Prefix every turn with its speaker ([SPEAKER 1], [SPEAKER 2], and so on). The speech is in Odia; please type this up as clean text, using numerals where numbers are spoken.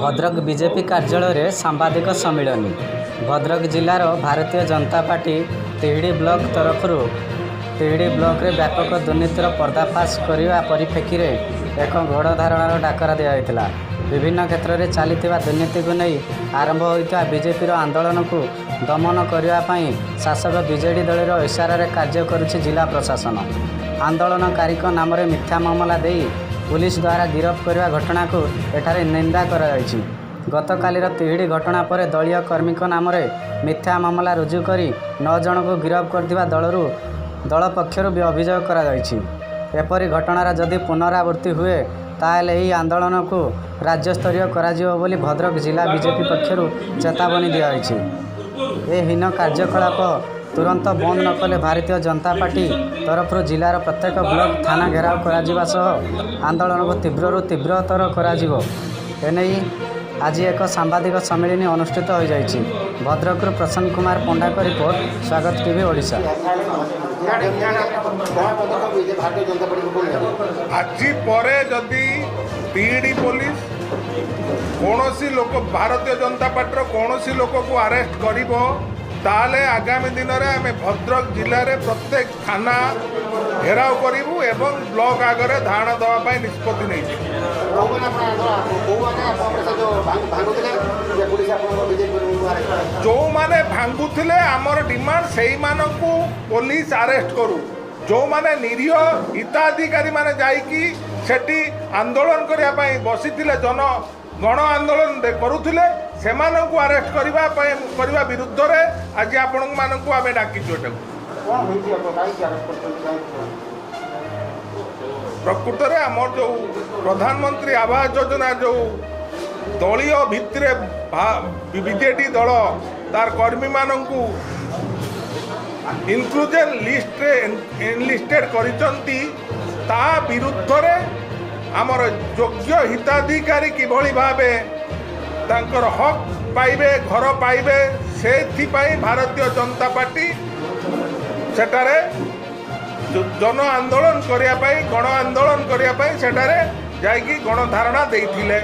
[SPEAKER 1] ଭଦ୍ରକ ବିଜେପି କାର୍ଯ୍ୟାଳୟରେ ସାମ୍ବାଦିକ ସମ୍ମିଳନୀ। ଭଦ୍ରକ ଜିଲ୍ଲାର ଭାରତୀୟ ଜନତା ପାର୍ଟି ତିହିଡ଼ି ବ୍ଲକ ତରଫରୁ ତିହିଡ଼ି ବ୍ଲକରେ ବ୍ୟାପକ ଦୁର୍ନୀତିର ପର୍ଦ୍ଦାଫାଶ କରିବା ପରିପ୍ରେକ୍ଷୀରେ ଏକ ଗଣଧାରଣାର ଡାକରା ଦିଆଯାଇଥିଲା। ବିଭିନ୍ନ କ୍ଷେତ୍ରରେ ଚାଲିଥିବା ଦୁର୍ନୀତିକୁ ନେଇ ଆରମ୍ଭ ହୋଇଥିବା ବିଜେପିର ଆନ୍ଦୋଳନକୁ ଦମନ କରିବା ପାଇଁ ଶାସକ ବିଜେଡି ଦଳର ଇସାରାରେ କାର୍ଯ୍ୟ କରୁଛି ଜିଲ୍ଲା ପ୍ରଶାସନ। ଆନ୍ଦୋଳନକାରୀଙ୍କ ନାମରେ ମିଥ୍ୟା ମାମଲା ଦେଇ ପୁଲିସ ଦ୍ୱାରା ଗିରଫ କରିବା ଘଟଣାକୁ ଏଠାରେ ନିନ୍ଦା କରାଯାଇଛି। ଗତକାଲିର ତିହିଡ଼ି ଘଟଣା ପରେ ଦଳୀୟ କର୍ମୀଙ୍କ ନାମରେ ମିଥ୍ୟା ମାମଲା ରୁଜୁ କରି ନଅ ଜଣଙ୍କୁ ଗିରଫ କରିଥିବା ଦଳ ପକ୍ଷରୁ ବି ଅଭିଯୋଗ କରାଯାଇଛି। ଏପରି ଘଟଣାର ଯଦି ପୁନରାବୃତ୍ତି ହୁଏ, ତାହେଲେ ଏହି ଆନ୍ଦୋଳନକୁ ରାଜ୍ୟସ୍ତରୀୟ କରାଯିବ ବୋଲି ଭଦ୍ରକ ଜିଲ୍ଲା ବିଜେପି ପକ୍ଷରୁ ଚେତାବନୀ ଦିଆଯାଇଛି। ଏ ହୀନ କାର୍ଯ୍ୟକଳାପ ତୁରନ୍ତ ବନ୍ଦ ନ କଲେ ଭାରତୀୟ ଜନତା ପାର୍ଟି ତରଫରୁ ଜିଲ୍ଲାର ପ୍ରତ୍ୟେକ ବ୍ଲକ, ଥାନା ଘେରାଉ କରାଯିବା ସହ ଆନ୍ଦୋଳନକୁ ତୀବ୍ରରୁ ତୀବ୍ରତର କରାଯିବ। ଏନେଇ ଆଜି ଏକ ସାମ୍ବାଦିକ ସମ୍ମିଳନୀ ଅନୁଷ୍ଠିତ ହୋଇଯାଇଛି। ଭଦ୍ରକରୁ ପ୍ରସନ୍ନ କୁମାର ପଣ୍ଡାଙ୍କ ରିପୋର୍ଟ, ସ୍ୱାଗତ ଟିଭି ଓଡ଼ିଶା।
[SPEAKER 2] କଣ ପଦକ୍ଷେପ ଯେ ଭାରତୀୟ ଜନତା ପାର୍ଟି ପକ୍ଷରୁ ନେବେ?
[SPEAKER 3] ଆଜି ପରେ ଯଦି ତିହିଡ଼ି ପୋଲିସ କୌଣସି ଲୋକ, ଭାରତୀୟ ଜନତା ପାର୍ଟିର କୌଣସି ଲୋକକୁ ଆରେଷ୍ଟ କରିବ, ତାହେଲେ ଆଗାମୀ ଦିନରେ ଆମେ ଭଦ୍ରକ ଜିଲ୍ଲାରେ ପ୍ରତ୍ୟେକ ଥାନା ଘେରାଉ କରିବୁ ଏବଂ ବ୍ଲକ ଆଗରେ ଧାରଣା ଦେବା ପାଇଁ ନିଷ୍ପତ୍ତି ନେଇଛୁ।
[SPEAKER 2] କୋଉମାନେ ଆପଣ କୋଉମାନେ ଆପଣଙ୍କର ସେ ଯୋଉ ଭାଙ୍ଗୁଥିଲେ ଯେ ପୋଲିସ ଆପଣଙ୍କ ବିଜେପି ଆରେଷ୍ଟ କଲା?
[SPEAKER 3] ଯେଉଁମାନେ ଭାଙ୍ଗୁଥିଲେ, ଆମର ଡିମାଣ୍ଡ ସେଇମାନଙ୍କୁ ପୋଲିସ ଆରେଷ୍ଟ କରୁ। ଯେଉଁମାନେ ନିରୀହ ହିତାଧିକାରୀମାନେ ଯାଇକି ସେଠି ଆନ୍ଦୋଳନ କରିବା ପାଇଁ ବସିଥିଲେ, ଜନ ଗଣ ଆନ୍ଦୋଳନ କରୁଥିଲେ, ସେମାନଙ୍କୁ ଆରେଷ୍ଟ କରିବା ପାଇଁ କରିବା ବିରୁଦ୍ଧରେ ଆଜି ଆପଣମାନଙ୍କୁ ଆମେ ଡାକିଛୁ ଏଟାକୁ।
[SPEAKER 2] କଣ ହେଇଛି? ଆପଣ କାହିଁକି ଆରେଷ୍ଟ କରିଛନ୍ତି? କାହିଁକି?
[SPEAKER 3] ପ୍ରକୃତରେ ଆମର ଯେଉଁ ପ୍ରଧାନମନ୍ତ୍ରୀ ଆବାସ ଯୋଜନା, ଯେଉଁ ଦଳୀୟ ଭିତ୍ତିରେ ବିଜେଡି ଦଳ ତାର କର୍ମୀମାନଙ୍କୁ ଇନକ୍ଲୁଜନ ଲିଷ୍ଟରେ ଏନଲିଷ୍ଟେଡ୍ କରିଛନ୍ତି, ତା ବିରୁଦ୍ଧରେ ଆମର ଯୋଗ୍ୟ ହିତାଧିକାରୀ କିଭଳି ଭାବେ ତାଙ୍କର ହକ୍ ପାଇବେ, ଘର ପାଇବେ, ସେଥିପାଇଁ ଭାରତୀୟ ଜନତା ପାର୍ଟି ସେଠାରେ ଜନ ଆନ୍ଦୋଳନ କରିବା ପାଇଁ, ଗଣ ଆନ୍ଦୋଳନ କରିବା ପାଇଁ ସେଠାରେ ଯାଇକି ଗଣଧାରଣା ଦେଇଥିଲେ।